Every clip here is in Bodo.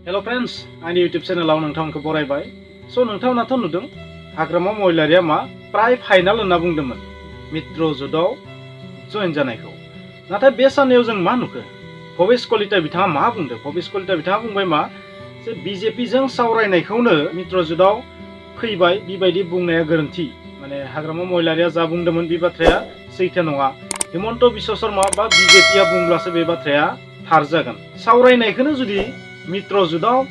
हेलो फ्रेंड्स, आंनि यूट्यूब चैनेलाव नोंथांमोनखौ बरायबाय। स' नोंथांमोनाथ' नुदों हाग्रामा महिलारिया मा प्राय फाइनाल होनना बुंदोंमोन मित्रजुटआव जइन जानायखौ। नाथाय बे साननायाव जों मा नुखो? भबेश कलिता बिथाङा मा बुंदों? भबेश कलिता बिथाङा बुंबाय मा जे बीजेपीजों सावरायनायखौनो मित्रजुटआव फैबाय बेबायदि बुंनाया गोरोन्थि। माने हाग्रामा महिलारिया जा बुंदोंमोन बे बाथ्राया सैथो नङा। हिमन्त बिश्व शर्मा बा बीजेपीआ बुंब्लासो बे बाथ्राया थार जागोन। सावरायनायखौनो जुदि मित्रजुटआव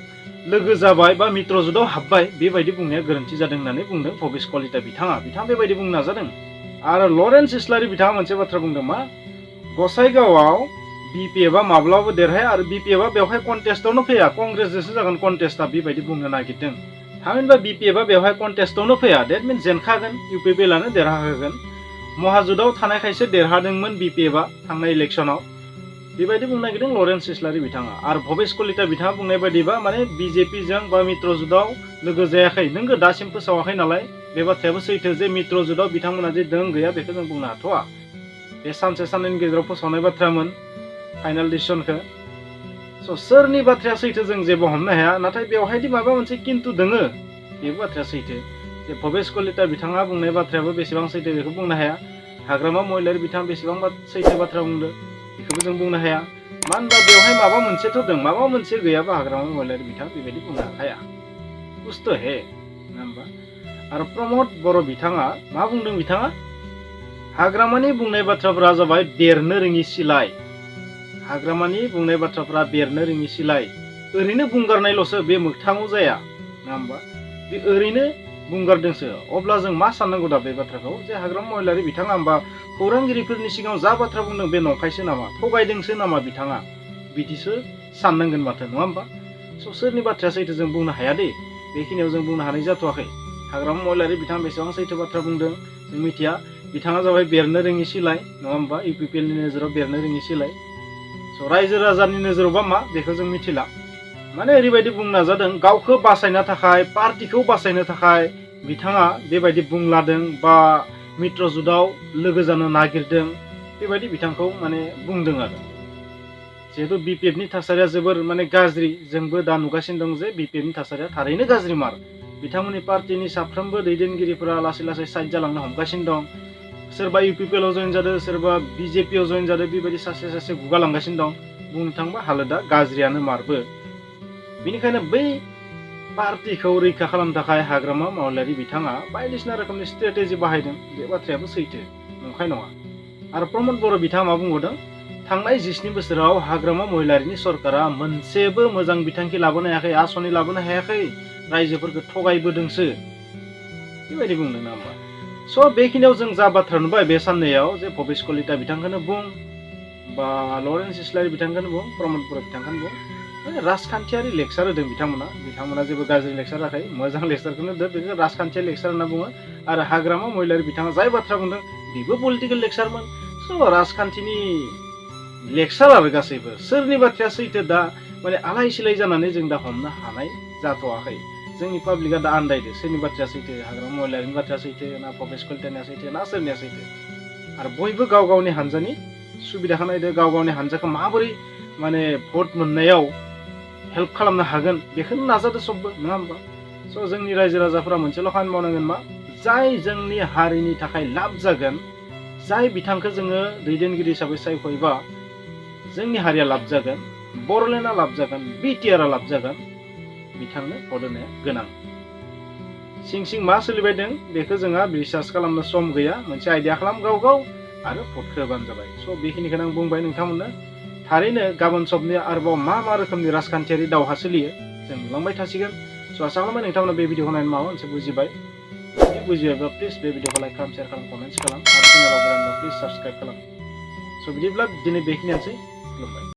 लोगो जाबाय बा मित्रजुटआव हाबबाय बेबायदि बुंनाया गोरोन्थि जादों होननानै बुंदों भबेश कलिता बिथाङा बेबायदि बुंनो नाजादों। आरो लरेन्स इस्लारि बिथाङा मोनसे बाथ्रा बुंदों मा गसाइगावआव बीपीएफआ माब्लाबाबो देरहाया आरो बीपीएफआ बेवहाय कन्टेस्टआवनो फैया, कंग्रेसजोंसो जागोन कन्टेस्टआ बेबायदि बुंनो नागिरदों। थामहिनबा बीपीएफआ बेवहाय कन्टेस्टआवनो फैया, डेट मिन्स जेनखागोन, इउपिपिएलआनो देरहाहोगोन। महाजुटआव थानायखायसो देरहादोंमोन बीपीएफआ थांनाय इलेक्सनाव बेबायदि बुंनो नागिरदों लरेन्स इस्लारि बिथाङा। आरो भबेश कलिता बिथाङा बुंनाय बायदिबा माने बीजेपीजों बा मित्रजुटआव लोगो जायाखै, नोंगो दासिम फोसावाखै नालाय बे बाथ्रायाबो सैथो जे मित्रजुटआव बिथांमोना जे दं गैया बेखौ जों बुंनो हाथ'वा। बे सानसे साननैनि गेजेराव फोसावनाय बाथ्रामोन फाइनाल डिसिसनखौ। स' सोरनि बाथ्राया सैथो जों जेबो हमनो हाया, नाथाय बेवहायदि माबा मोनसे किन्तु दोङो बेबो बाथ्राया सैथो। जे भबेश कलिता बिथाङा बुंनाय बाथ्रायाबो बेसेबां सैथो बेखौ बुंनो हाया। हाग्रामा महिलारि बिथाङा बेसेबां सैथो बाथ्रा बुंदों बेखौबो जों बुंनो हाया। मानो होनबा बेवहाय माबा मोनसेथ' दं, माबा मोनसे गैयाबा हाग्रामा महिलारि बिथाङा बेबायदि बुंनो हाखाया। बुस्थु हे नङा होमबा? आरो प्रमद बर' बिथाङा मा बुंदों? बिथाङा हाग्रामानि बुंनाय बाथ्राफोरा जाबाय बेरनो रोङि सिलाय। हाग्रामानि बुंनाय बाथ्राफोरा बेरनो रोङि सिलाय, ओरैनो बुंगारनायल'सो, बे मोगथाङाव जाया नङा होमबा? बे ओरैनो बुंगारदोंसो। अब्ला जों मा साननांगौ दा बे बाथ्राखौ? जे हाग्रामा महिलारि बिथाङा होमबा खौरांगिरिफोरनि सिगाङाव जा बाथ्रा बुंदों बे नंखायसो नामा, थगायदोंसो नामा बिथाङा? बिदिसो साननांगोन माथो नङा होमबा? स' सोरनि बाथ्राया सैथो जों बुंनो हाया दे, बेखिनियाव जों बुंनो हानाय जाथ'वाखै। हाग्रामा महिलारि बिथाङा बेसेबां सैथो बाथ्रा बुंदों जों मिथिया। बिथाङा जाबाय बेरनो रोङि सिलाय नङा होमबा? इउपिपिएलनि नोजोराव बेरनो रोङि सिलाय। स' रायजो राजानि नोजोरावबा मा बेखौ जों मिथिला। माने ओरैबायदि बुंनो नाजादों गावखौ बासायनो थाखाय, पार्टिखौ बासायनो थाखाय बिथाङा बेबायदि बुंलादों बा मित्रजुटआव लोगो जानो नागिरदों बेबायदि बिथांखौ माने बुंदों आरो। जिहेतु बीपीएफनि थासारिया जोबोर माने गाज्रि, जोंबो दा नुगासिनो दं जे बीपीएफनि थासारिया थारैनो गाज्रिमार। बिथांमोननि पार्टिनि साफ्रोमबो दैदेनगिरिफोरा लासै लासै साइड जालांनो हमगासिनो दं। सोरबा इउपिपिएलआव जइन जादों, सोरबा बीजेपीआव जइन जादों, बेबायदि सासे सासे गुगालांगासिनो दं। बुंनो थाङोबा हालोदा गाज्रियानो मारबो। बेनिखायनो बै पार्टिखौ रैखा खालामनो थाखाय हाग्रामा महिलारि बिथाङा बायदिसिना रोखोमनि स्ट्रेटेजि बाहायदों, बे बाथ्रायाबो सैथो, नंखाय नङा। आरो प्रमद बर' बिथाङा मा बुंबावदों? थांनाय 17 बोसोराव हाग्रामा महिलारिनि सरकारा मोनसेबो मोजां बिथांखि लाबोनो हायाखै, आसनि लाबोनो हायाखै, रायजोफोरखौ थगायबोदोंसो बेबायदि बुंदों नङा होमबा? स' बेखिनियाव जों जा बाथ्रा नुबाय बे साननैयाव, जे भबेश कलिता बिथांखौनो बुं बा लरेन्स इस्लारि बिथांखौनो बुं, प्रमद बर' बिथांखौनो बुं, राजखान्थियारि लेक्सार होदों बिथांमोना जेबो गाज्रि लेक्सार होआखै, मोजां लेक्सारखौनो होदों। बेखौ राजखान्थियारि लेक्सार होनना बुङो। आरो हाग्रामा महिलारि बिथाङा जाय बाथ्रा बुंदों बेबो पलिटिकेल लेक्सारमोन। स' राजखान्थिनि लेक्सार आरो गासैबो सोरनि बाथ्राया सैथो दा माने आलाय सिलाय जानानै जों दा हमनो हानाय जाथ'वाखै। जोंनि पाब्लिकआ दा आन्दायदो सोरनि बाथ्राया सैथो, हाग्रामा महिलारिनि बाथ्राया सैथो ना भबेश कलितानिया सैथो ना सोरनिया सैथो। आरो बयबो गाव गावनि हानजानि सुबिदाखौ नायदो, गाव गावनि हानजाखौ माबोरै माने भट मोननायाव हेल्प खालामनो हागोन बेखौनो नाजादो सबबो नङा होमबा? स' जोंनि रायजो राजाफोरा मोनसेल' खामानि मावनांगोन मा, जाय जोंनि हारिनि थाखाय लाब जागोन, जाय बिथांखौ जोङो दैदेनगिरि हिसाबै सायख'योबा जोंनि हारिया लाब जागोन, बर'लेण्डआ लाब जागोन, बिटिआरआ लाब जागोन, बिथांनो भट होनाया गोनां। सिं सिं मा सोलिबाय दं बेखौ जोंहा रिसार्च खालामनो सम गैया। मोनसे आइडिया खालाम गाव गाव आरो भटखौ होबानो जाबाय। स' बेखिनिखौनो आं बुंबाय नोंथांमोननो। थारैनो गाबोन सबनिया आरोबाव मा रोखोमनि राजखान्थियारि दावहा सोलियो जों नुलांबाय थासिगोन। स' आसा खालामो नोंथांमोना बे भिडिअखौ नायनानै माबा मोनसे बुजिबाय। जुदि बुजिबायब्ला प्लिज बे भिडिअखौ लाइक खालाम, शेयार खालाम, कमेन्ट्स खालाम आरो चेनेलाव गोदानब्ला प्लिज साबस्क्राइब खालाम। स' बिदिब्ला दिनै बेखिनियानोसै। खुलुमबाय।